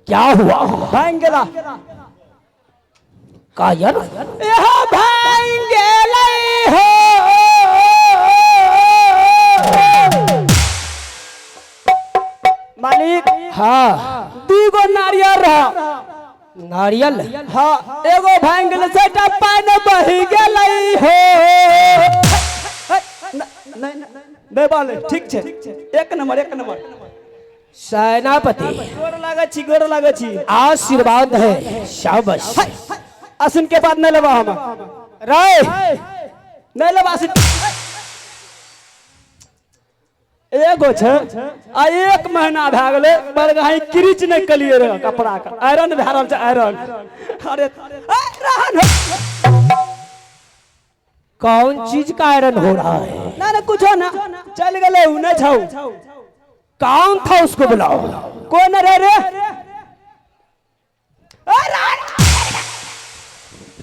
क्या हुआ? भांग गेला। कायर। एहो भांग गेलै हो। मालिक। हाँ। दूगो नारियल रह। नारियल? हाँ, एगो भांग गेलै, सेटा पानि बहि गेलै हो। नहीं नहीं बाले, ठीक छै, एक नंबर, एक नंबर। सेनापति। गोर लागै छी, गोर लागै छी। आशीर्वाद है, शाबाश। असिन के बाद नहीं लेबा हम। राय। नहीं लेबा असिन। एगो छै आ एक महीना भए गेलै, बड़गाही क्रीच नहि कलियै रह कपड़ा के, आयरन भए रहल छै, आयरन। अरे ए, रहन हो। कौन चीज का आयरन हो रहा है? ना ना, कुछो ना, चल गेलै उ, नहि छौ। कौन था, उसको बुलाओ। कोन रे रे? ए, रहन।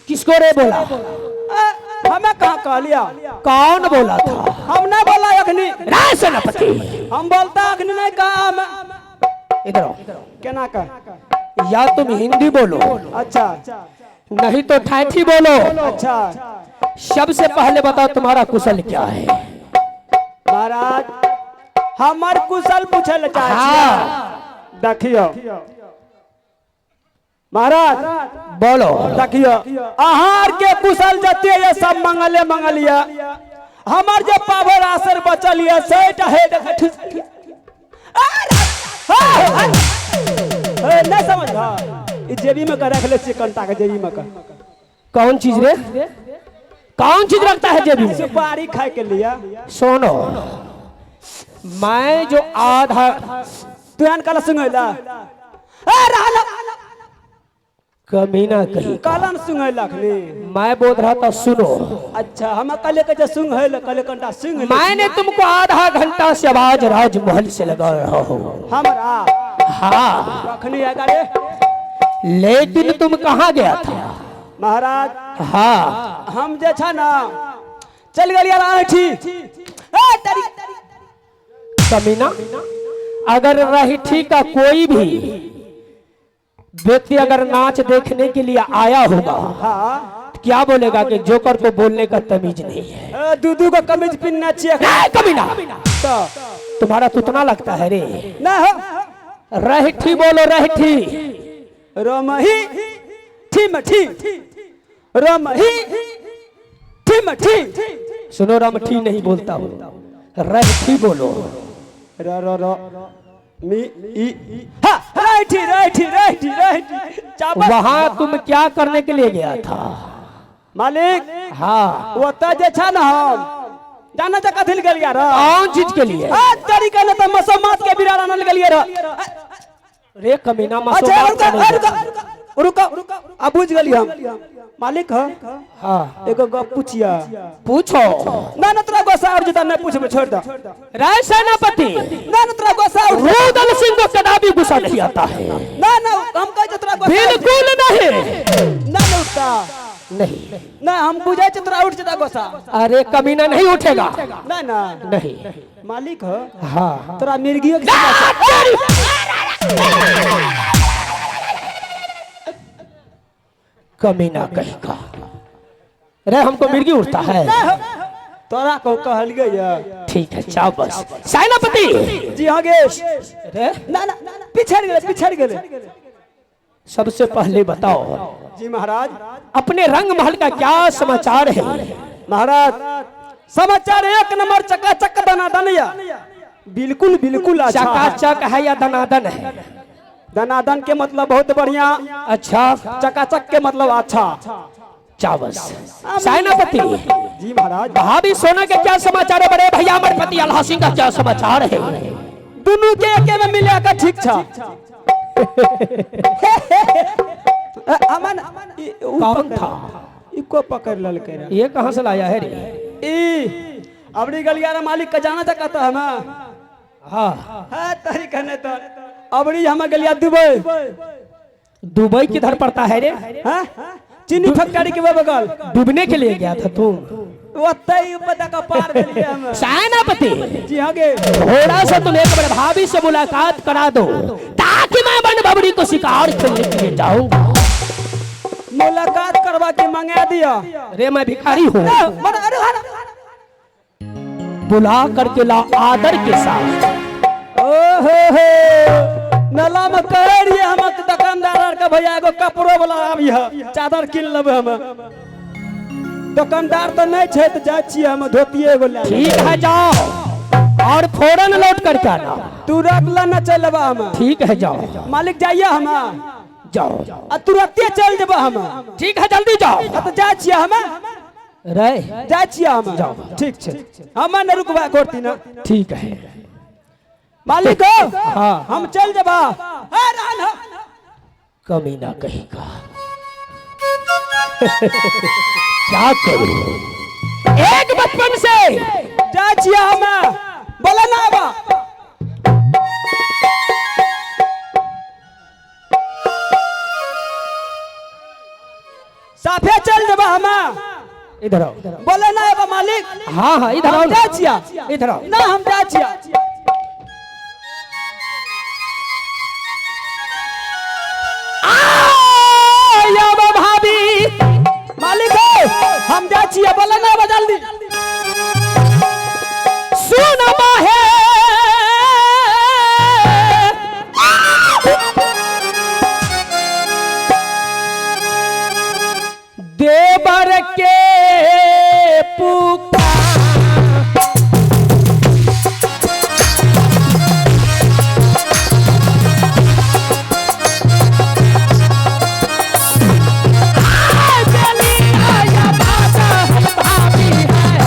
किसको रे बोला? ए, हमें कहाँ कहलिया? कौन बोला था? हम ना बोला अखनी। राय सेनापति। हम बोलता अखनी नहीं कहा हम। इधर आओ। केना का? या तुम हिंदी बोलो, अच्छा, नहीं तो ठेठी बोलो। अच्छा। सबसे पहले बताओ, तुम्हारा कुशल क्या है? महाराज, हमर कुशल पूछे ले चाहे छियै? हाँ। देखियो महाराज। बोलो। देखियो, अहाँ के कुशल जते ये सब मंगले मंगल ये। हमर जे पावर आसर बचल ये सेट हे, देख ठुस। नहीं समझ, ई जेबी में के रख ले छियै, कंटा के जेबी में के। कौन चीज रे? कौन चीज रखता है जेबी में? सुपारी खाए के लिए। सुनो, मैं जो आधा तू एहन कहला सुंगैला ए रहल। कमीना कहीं। कहला न सुंगैला अखनी। मैं बोल रहा था, सुनो। अच्छा, हम कहले के जे सुंघैला, कहले कंटा सुंघ ले। मैंने तुमको आधा घंटा से आवाज राजमहल से लगा रहा हूँ। हमरा? हाँ। कखनी आएगा रे? लेकिन तुम कहाँ गया था? महाराज। हाँ। हम जे छ ना चल गेलियै राठी ए तारी। कमीना, अगर रहीठी का कोई भी व्यक्ति अगर नाच देखने के लिए आया होगा, हाँ, तो क्या बोलेगा कि जोकर को बोलने का तमीज नहीं है। ए, दू दू को कमीज पिन्हने छियै। नहीं, कमीना। तो तुम्हारा तुतना लगता है रे। ना हो। रहीठी बोलो, रहीठी। रमही ठी मठी, रमही ठी मठी। सुनो, रमठी नहीं बोलता हूँ, रहीठी बोलो। र र र मी ई हा, रैठी रैठी रैठी रैठी चाबा। वहां तुम क्या करने के लिए गया था? मालिक। हाँ। ओतऽ जे छै ने, हम जाना छै कथी लए गेलियै रह? कौन चीज के लिए? आ तरीका ने तऽ मसोमात के बिरार आनल गेलियै रह। रे कमीना, अच्छा। मसोमात रुका। का नहीं। रुका रुका, आ बुझ गेलियै हम, मालिक। ह। हाँ। एगो गप पूछिया? पूछो। ना ना, तोरा गुस्सा आबि जेतऽ, नहि पूछबै, छोड़ दऽ। राय सेनापति। ना ना, तोरा गुस्सा उठ रूदल सिंह को कदापि गुस्सा नहीं आता है। ना ना, हम कहै छियै तोरा गुस्सा बिल्कुल नहीं। ना ना उठता? नहीं। ना, हम बुझै छियै तोरा उठ जेता गुस्सा। अरे कमीना, नहीं उठेगा। ना ना? नहीं। मालिक ह। हाँ। तोरा मिर्गियो के समस्या। कमीना कहीं का रे, हमको मिर्गी उठता है? तोरा को कहलियै ये। ठीक है, शाबाश सेनापति। जी हाँ गे। रे। ना ना, पिछड़ गेलै, पिछड़ गेलै। सबसे पहले बताओ। जी महाराज। अपने रंग महल का क्या समाचार है? महाराज, समाचार एक नंबर, चकाचक दनादन या, बिल्कुल बिल्कुल अच्छा है। चकाचक है या दनादन है? दनादन के मतलब बहुत बढ़िया। अच्छा। चकाचक के मतलब अच्छा। चावस सेनापति। जी महाराज। भाभी सोना के क्या समाचार है? बड़े भैया अमरपति अल्लाह सिंह का क्या समाचार है? दुनू के एके में मिला के ठीक छा। अमन उ कौन था? इको पकड़ ललकै रे। ये कहाँ से लाया है रे? ई अबरी गलिया रे मालिक के जाना चाहता है मैं। हाँ। है तारी कहने तो अबरी हम गलिया दुबई। दुबई किधर पड़ता है रे? हैं, चीनी फैक्ट्री के बगल। डूबने के लिए गया था तुम? ओतै पता का पार भेलियै हम। सेनापति। जी हाँ गे। थोड़ा सा तुम एक बार भाभी से मुलाकात करा दो, ताकि मैं बन बबरी को शिकार खेलने के लिए जाऊंगा। मुलाकात करवा के मंगा दिया। अरे मैं भिखारी हूँ। अरे अरे। बुला करके ला आदर के साथ। ओहो हो, नाला में कह रहिए हम दुकानदार आर के, भैया एगो कपड़ो वाला आबी है, चादर किन लेबै हम। दुकानदार तऽ नहि छै, तऽ जाइ छियै हम धोतिए एगो लए लेबै। ठीक है, जाओ और फौरन लौट करके आना। तुरंत लेने चलि लेबै हम। ठीक है, जाओ। मालिक, जाइए हम? जाओ। आ तुरंते चलि जेबै हम। ठीक है, जल्दी जाओ। आ तऽ जाइ छियै हम। रे। जाइ छियै हम। जाओ। ठीक छै, हम नहि रुकबै करती ना। ठीक है। मालिक हो। हाँ। हम चल जेबा। ए, रहन हो। कमीना कहीं का, क्या करूं, एक बचपन से। जाइ छियै हम, बोले ना आबा। साफे चल जेबा हम। इधर आओ। बोले ना आबा मालिक। हाँ हाँ, इधर आओ। हम जाइ छियै। इधर आओ। ना, हम जाइ छियै। आया भाभी। मालिक हो, हम जाइ छियै, बोले ना आबा जल्दी। सुन माहे देवर के पुकार। चली आया बात, भाभी है।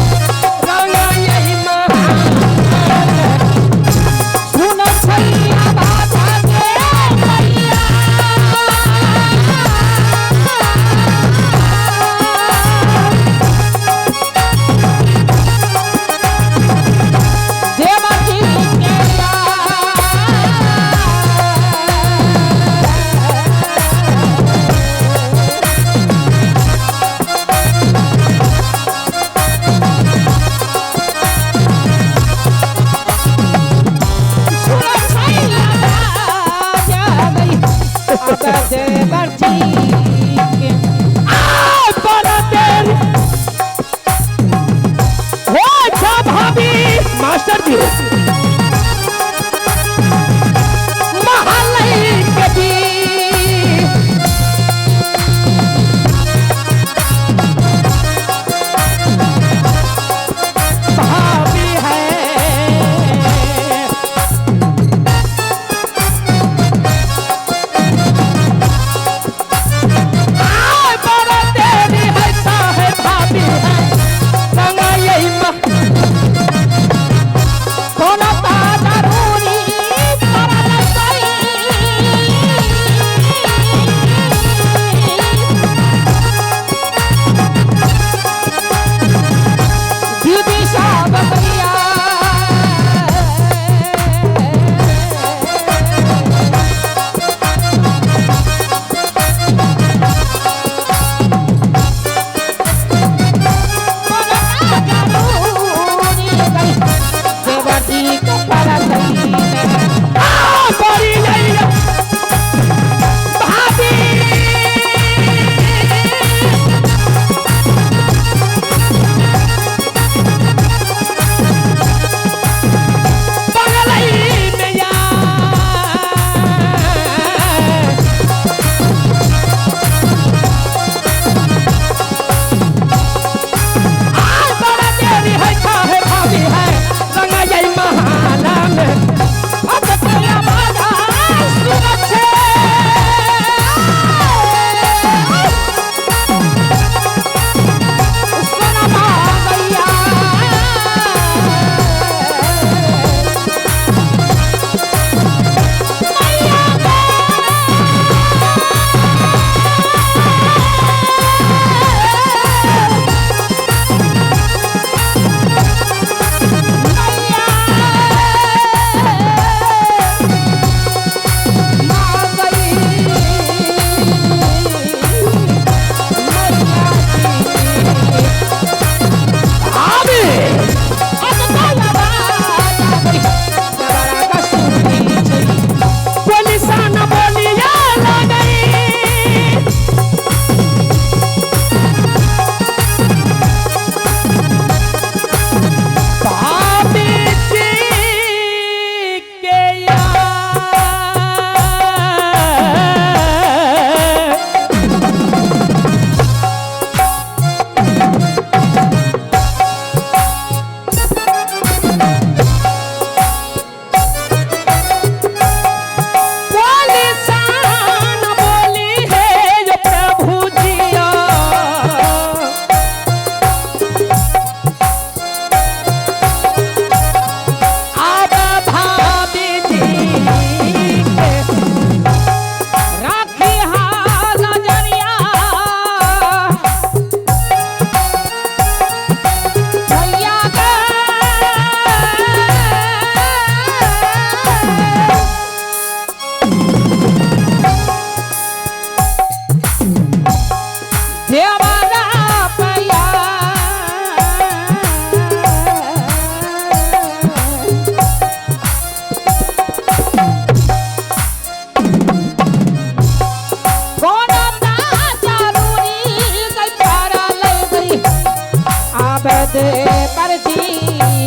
परची।